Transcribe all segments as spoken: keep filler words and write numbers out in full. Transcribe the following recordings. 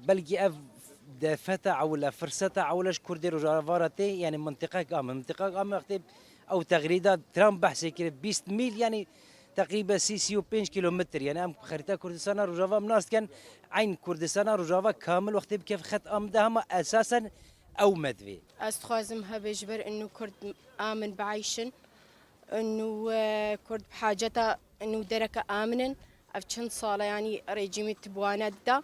Belkî ev defeta ewil e, firseta ewil e ji Kurdê Rojava re tê, yanî mintiqek ame. Mintiqek ame wextê ew texrîda Trump behsê kir, bîst mîl, yanî teqrîben sî, sî û pênc kîlometr. Yanî em xerîta Kurdistana Rojava em nas dikin, eyn Kurdistana Rojava kamil wextê bikeve xet A min de hema esasen ew me divê. Ez dixwazim hebe ji ber inu Kurd amin bieyşin. Inu, e, Kurd bi haceta inu dereke amin in. Ev çend sal e, yanî rejîmê ti bi wana dida.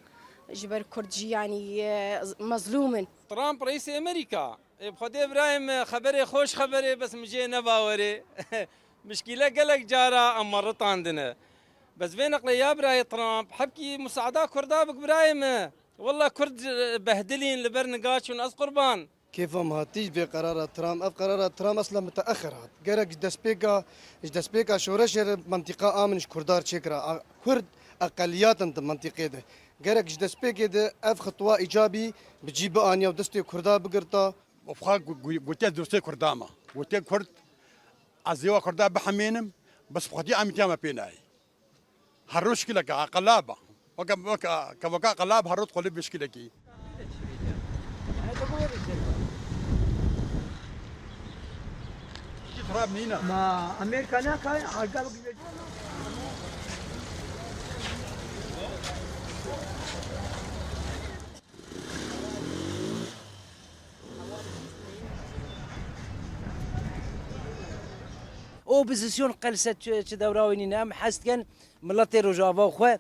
Ji ber Kurd jî, yanî, e, mezlûm in. Trump reîsê Amerîka. Ê, bi Xwedê birayê min, xeberê xweş xeberê, bes min jê nebawerê. Mişkîle gelek cara em me ritandine. Bes vê neqlê ya birayê Trump, hebkî musaada Kurda bik birayê min. Walla Kurd, e, behdilîn li ber niga çûn, ez qurban. Kêfa min hatî ji vê qerara Trump. Ev qerara Trump esla miteexir hat. Gerek ji destpêka, ji destpêka şoreşê re mentiqa amin ji Kurda re çêkira. A, Kurd eqeliyat in di mentiqê de. Gerek ji destpêkê de ev xitwa îcabî bi cî bianiya û destê Kurda bigirta. Bi xwe gu-, gu-, gotiye dostê Kurda me. Gotiye Kurd, ez êwa Kurda bihemênim, bes bi xwedî amîtiya me pê nayê. Her roj şikileke, qelab e. Weke, weke, kevaka qelab her roj dixwe li vê şikilekî. Xirab nîne. Ma Amerîka naka, arka bik. Opozîsyon qelse çi, çi dewra wî nîne. Em hez dikin miletê Rojava xwe,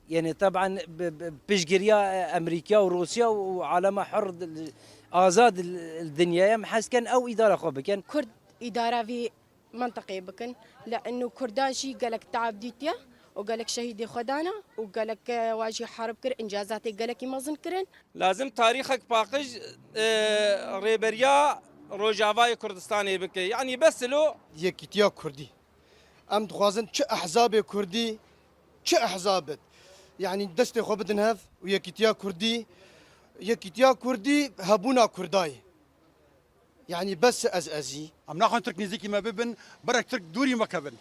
yanî teben bi, bi piştgiriya Amerîka û Rûsya û alema hur, azad li dinyayê em hez dikin ew îdara xwe bikin. Kurd îdara vî mentiqê bikin. Li inu Kurda jî gelek teab dîtiye û gelek şehîdê xwe dana û gelek, e, wa jî harib kir, încazatê gelekî mezin kirin. Lazim tarîxek paqij, e, rêberiya Rojavayê Kurdistanê bike. Yanî bes ilo. Yekîtiya Kurdî. Em dixwazin çi ehzabê Kurdî, çi ehzab bit. Yanî destê xwe bidin hev û yekîtiya Kurdî, yekîtiya Kurdî hebûna Kurdayê. Yanî bes ez ezî. Em naxwin Tirk nêzîkî me bibin, berek Tirk dûrî me kevin.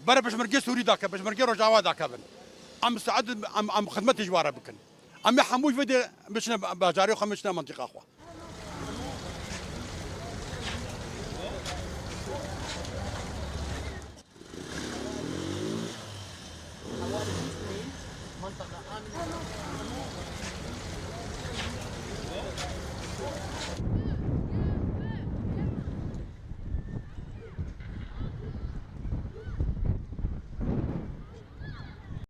Berek pişmergê Sûrî dakevin, pişmergê Rojava dakevin. Em misteed in, em, em xidmetê ji wan re bikin. Em ê hemû ji vê dê biçine bajarê xwe, biçine mentiqa xwe.